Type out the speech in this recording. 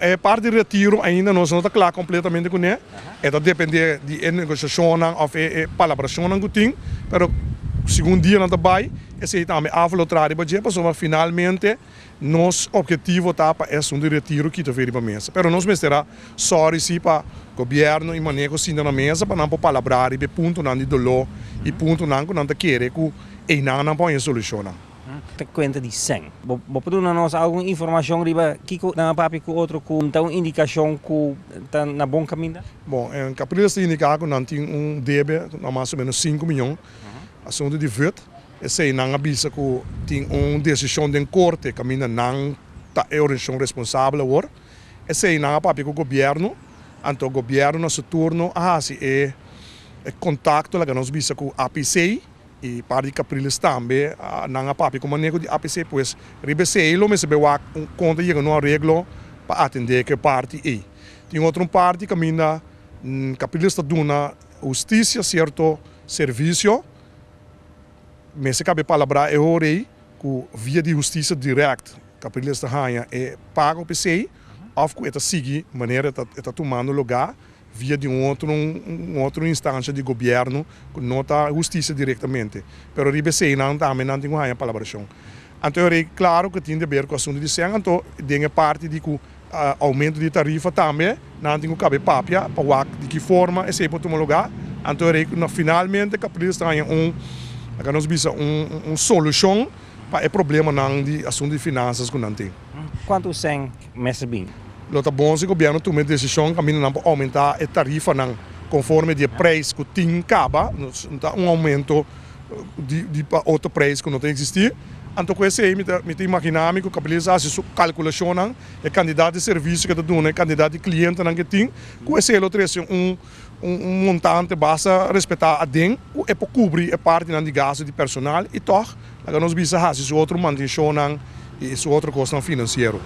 E parti di retiro ainda nos no ta kla kompletamente kuné. E ta dependé di e negosiashonnan òf e palabrashonnan ku tin, pero segun dianan ta bai, esei tambe AFA lo traha riba dje pasobra finalmente nos ophetivo ta pa e asuntu di retiro kita for riba mesa. Pero nos mester a sòri si pa gobièrnu i maneho sinta na mesa pa nan por palabrá riba e puntonan di doló i puntonan ku nan ta kere ku einan nan por haña solushonnan. Ta kuenta di sèn. Bo por duna nos algun informashon riba kiko nan a papia ku otro ku ta un indikashon ku ta na bon kaminda? Bon, Capriles ta indiká ku nan tin un debe na mas o ménos 5 mion, asuntu di VUT. Esei nan a bisa ku tin un desishon den korte kaminda nan ta e organisashon responsabel awor. Esei nan a papia ku gobièrnu, anto gobièrnu na su turno a hasi e kontakto, laga nos bisa, ku APC i par di Capriles tambe nan a papia ku maneho di APC. Pues riba esei lo mester wak kon ta yega na un areglo pa atendé ku e parti ei. Tin otro parti kaminda Capriles ta duna hustisia sierto servisio. Mester kabe palabrá e ora ei ku via di hustisia dirèkt Capriles ta haña e pago p'esei òf ku e ta sigui manera e ta tumando lugá via di un otro instansia di gobièrnu ku no ta hustisia direktamente. Pero riba esei nan tambe nan tin ku haña palabrashon. Anto e klaro ku tin di aber ku asuntu di sèn, anto den e parti di ku oumento di tarifa tambe nan tin ku kabe papia pa wak di ki forma esei por tuma lugá. Anto finalmente Capriles ta haña un, laga nos bisa, un solushon pa e problemanan di asuntu di finansas ku nan tin. Kuantu sèn mester bin? Lo ta bon si gobièrnu tuma e desishon kaminda nan por oumentá e tarifanan konforme di e preis ku tin kaba, no ta un oumento di pa otro preis ku no ta eksistí. Anto ku esei mi ta imaginá mi ku Capriles a hasi su kalkulashonnan, e kantidat di servisio ku e ta duna, e kantidat di klientenan ku e tin, ku esei lo trese un montante basta respetá aden ku e por kubri e partinan di gastu di personal i tòg laga nos bisa hasi su otro mantenshonnan i su otro kosnan finansiero.